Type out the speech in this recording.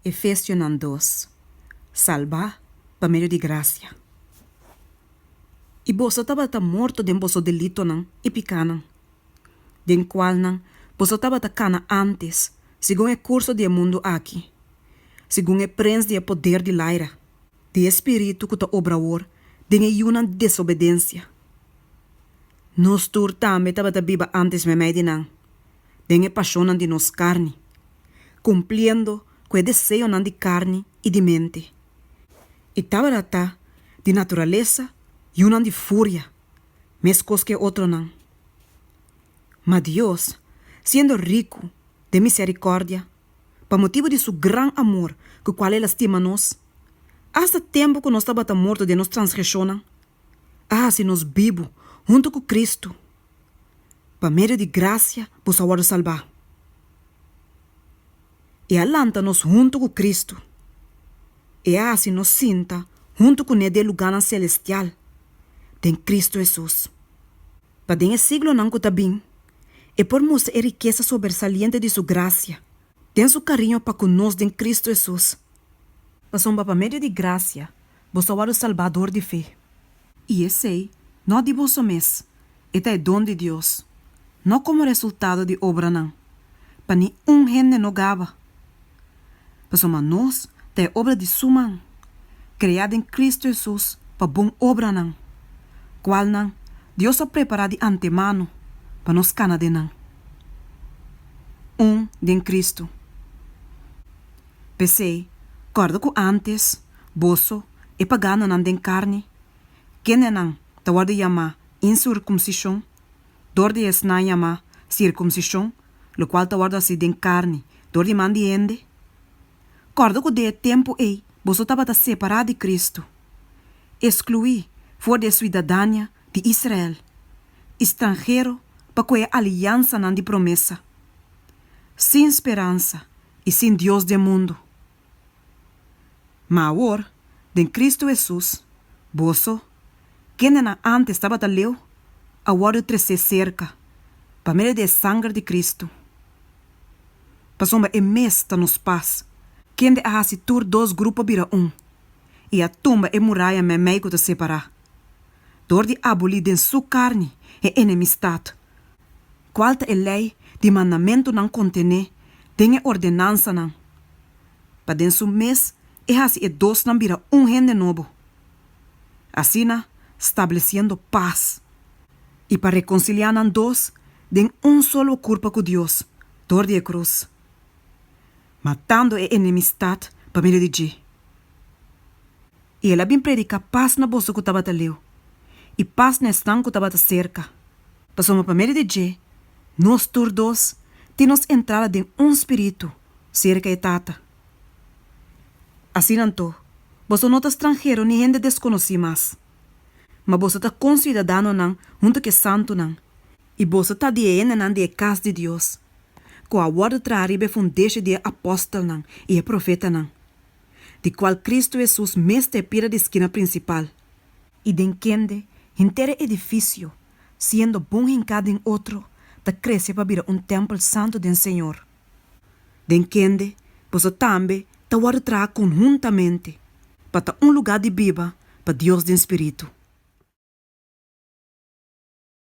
Efesionan dos, Salbá pa medio di grasia. I boso tabata morto den boso delitonan i pikánan, den kualnan boso tabata kana ántes segun e kurso di e mundu aki, segun e prens di e poder di laira, di e spiritu ku ta obra awor den e yunan di desobedensia. Nos tur tambe tabata biba ántes meimei di nan, den e pashonnan di nos karni, kumpliendo ku e deseonan di karni i di mente, i tabata ta di naturalesa yunan di furia, meskos ku e otronan. Ma Dios, siendo riku den miserikòrdia, pa motibu di su gran amor ku kual el a stima nos, asta tempu ku nos tabata morto den nos transgreshonnan, a hasi nos bibu huntu ku Kristu. Pa medio di grasia boso a wòrdu salbá. E a lanta nos huntu ku Kristu. E a hasi nos sinta huntu kuné den e lugánan selestial den Kristu Hesus, pa den e siglonan ku ta bin e por mustra e rikesa sobresaliente di su grasia den su kariño pa ku nos den Kristu Hesus. Pasobra pa medio di grasia boso a wòrdu salbá dor di fe. I esei no di boso mes, e ta e don di Dios, no komo resultado di obranan, pa ni un hende no gaba. Pasobra nos ta e obra di Su man, kreá den Kristu Hesus pa bon obranan, kualnan Dios a prepará di antemano pa nos kana den nan. Un den Kristu. P'esei, kòrda ku ántes boso, e paganonan den karni, kendenan ta wòrdu yamá insirkumsishon, dor di esnan yamá sirkumsishon, lokual ta wòrdu hasí den karni dor di man di hende. Kòrda ku den e tempu ei boso tabata separá di Kristu, eskluí for di e suidadania di Israel i stranhero pa ku e aliansanan di promesa, sin speransa i sin Dios den mundu. Ma awor, den Kristu Hesus, boso, kendenan ántes tabata leu, a wòrdu tresé serka pa medio di e sanger di Kristu. Pasobra e mes ta nos pas, kende a hasi tur dos grupo bira un, i a tumba e muraya meimei ku ta separá, dor di abolí den su karni e enemistat, kual ta e lei di mandamentunan kontené den e ordenansanan, pa den su mes e hasi e dosnan bira un hende nobo, asina stablesiendo pas, i pa rekonsiliá nan dos den un solo kurpa ku Dios dor di e krus, matando e enemistat pa medio di dje. I el a bin prediká pas na boso ku tabata leu, i pas na esnan ku tabata serka. Pasobra pa medio di dje, nos tur dos tin nos entrada den un spiritu serka e Tata. Asina anto, boso no ta stranhero ni hende deskonosí mas, ma boso ta konsiudadanonan huntu ku e santunan, i boso ta di e hendenan di e kas di Dios, ku a wòrdu traha riba e fundeshi di e apòstelnan i e profetanan, di kual Kristu Hesus mes ta e pira di skina prinsipal, i den kende henter e edifisio, siendo bon hinká den otro, ta krese pa bira un tèmpel santu den Señor, den kende boso tambe ta wòrdu traha konhuntamente pa ta un lugá di biba pa Dios den spiritu.